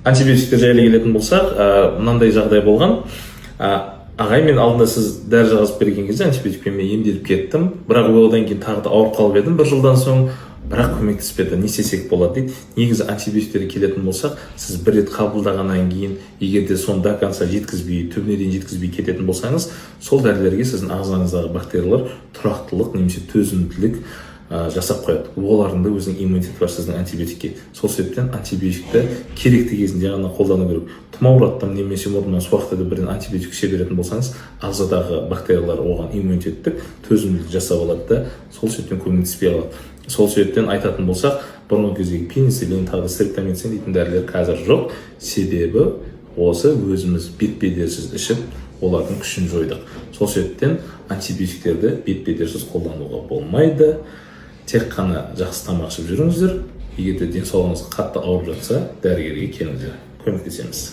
Антибиотиктер жайлы келетін болсақ, мынандай жағдай болған. Ағай, мен алдында сіз дәрі жазып берген кезде антибиотикпен мен емделіп кеттім, бірақ одан кейін тағы да ауырып қалып едім бір жылдан соң, бірақ көмектеспеді, не істесек болады дейді. Негізі антибиотиктерге келетін болсақ, сіз бір рет қабылдағаннан кейін, егер де соны до конца жеткізбей, түбіне дейін жеткізбей кететін болсаңыз, сол дәрілерге сіздің ағзаңыздағы бактериялар тұрақтылық немесе төзімділік жасап қояды. Олардың да өзінің иммунитеті бар сіздің антибиотикке. Сол себептен антибиотикті керекті кезінде ғана қолдану керек. Тұмау ұраттым немесе мұрнымнан су ақты деп бірден антибиотик іше беретін болсаңыз, ағзадағы бактериялар оған иммунитеттік төзімділік жасап алады да, сол себептен көмектеспей қалады. Сол себептен айтатын болсақ, бұрынғы кездегі пенициллин, тағы да стрептомицин дейтін дәрілер қазір жоқ, себебі осы өзіміз бет бедерсіз ішіп, олардың күшін жойдық. Сол себептен антибиотиктерді бет бедерсіз қолдануға болмайды. Тек қана жақсы тамақ ішіп жүріңіздер. Егер де денсаулығыңыз қатты ауырып жатса, дәрігерге келіңіздер, көмектесеміз.